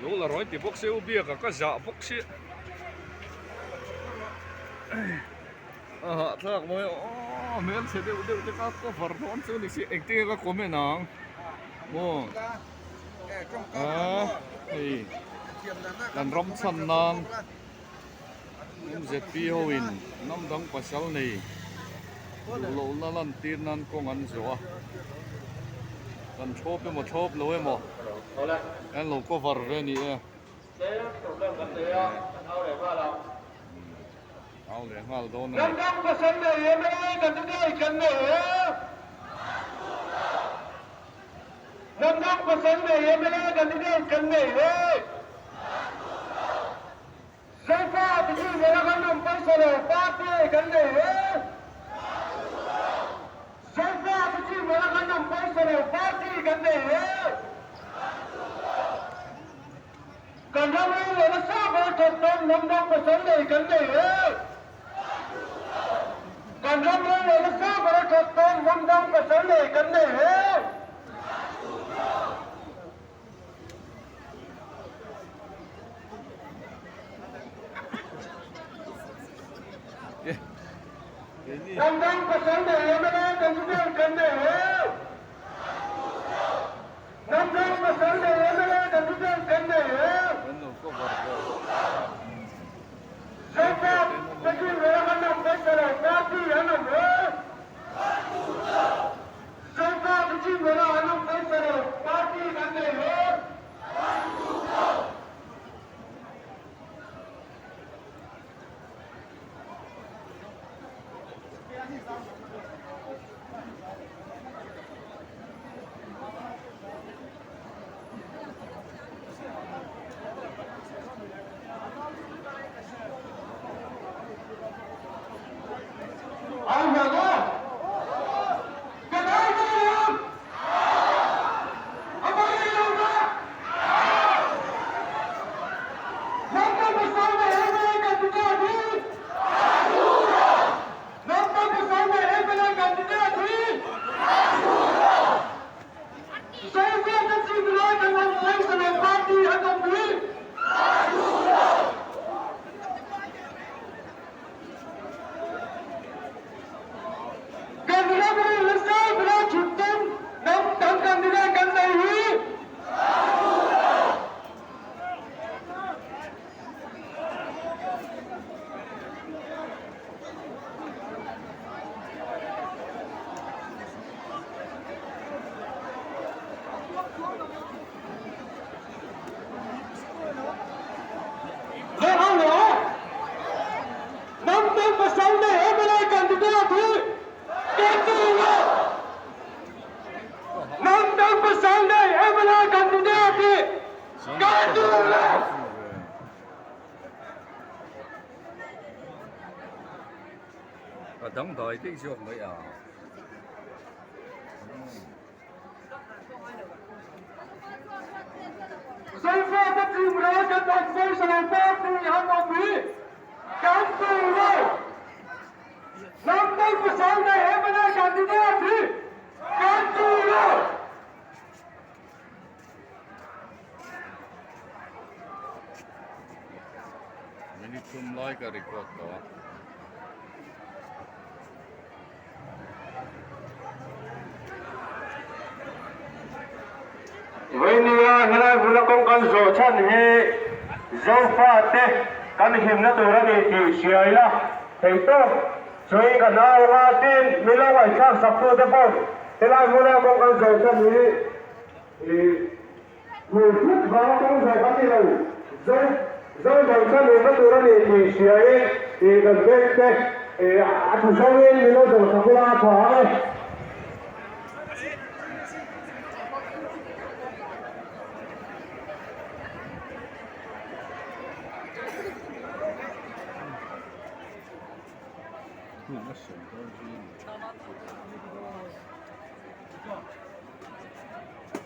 Lo la rawn ti bawk se u biak a ka zah bawk si a hahthlak mai aw hmelchhe deuh deuh te kha cover dawn chu ni si engtin nge ka comment ang maw a hei kan ram chhan nan MZP ho in hnam dang pasal nei duh loh na lan tir nan kawng an zawh a kan thlawp emaw thlawp lo emaw an lo cover ve a ni e au leh nghal dawn a ni. Hnamdang pasal nei mla candidate kan nei he. Zofa tichu mela kan awm paisa lo party kan nei he. Zofa tichu mela kan awm paisa lo party kan nei he. Kan ram rorelna sa ber thawk dawn hnamdang pasal nei kan nei he. Kan ram rorelna sa ber thawk dawn hnamdang pasal nei kan nei he. Hnamdang pasal nei mla candidate kan nei he. Hnamdang pasal nei mla candidate kan nei he. Zofa Peking reng an awm mai ta lo, party an awm he. Zofa Peking reng an awm mai ta lo, party kan nei he. A dangdai daih zawk mai a. Zofa te chim ral kan awm pawisa lo party an awm hi kan tur lo. Hnamdang pasal nei mla candidate hi kan tur lo. Minute thum lai ka record tawh a. Vainia helai hmuna kawng kan zawh chhan hi Zofate kan himna tur a ni tih hria ila thei tawk. Chuan kan au anga tin min lo ngaihthlak sak tute pawh helai hmuna kawng kan zawh chhan hi Hmui thut vang kawng zawh kan ni lo. Zo zo dang kha nunna tur a ni tih hria in ih kan bank te ih a tha zawng in min lo zawh sak ula a tha ang e.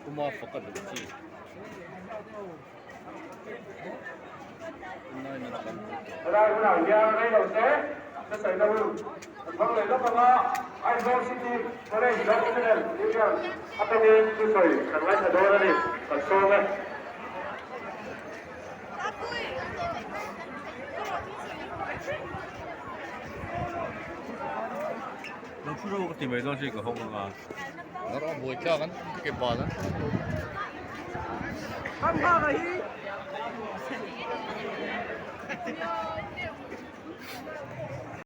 Puma faka duh chi tunlai na tam lutuk. Helai hunah hian rei lo se ka sawi na hun kan hmang leh lawk anga Aizawl City College Lieutenant Union atangin thusawi kan ngaithla dawn a ni, kan sawm e. Lo thu ro ka ti mai dawn si ka hawng anga. Nar a buai tlak an ke bal an.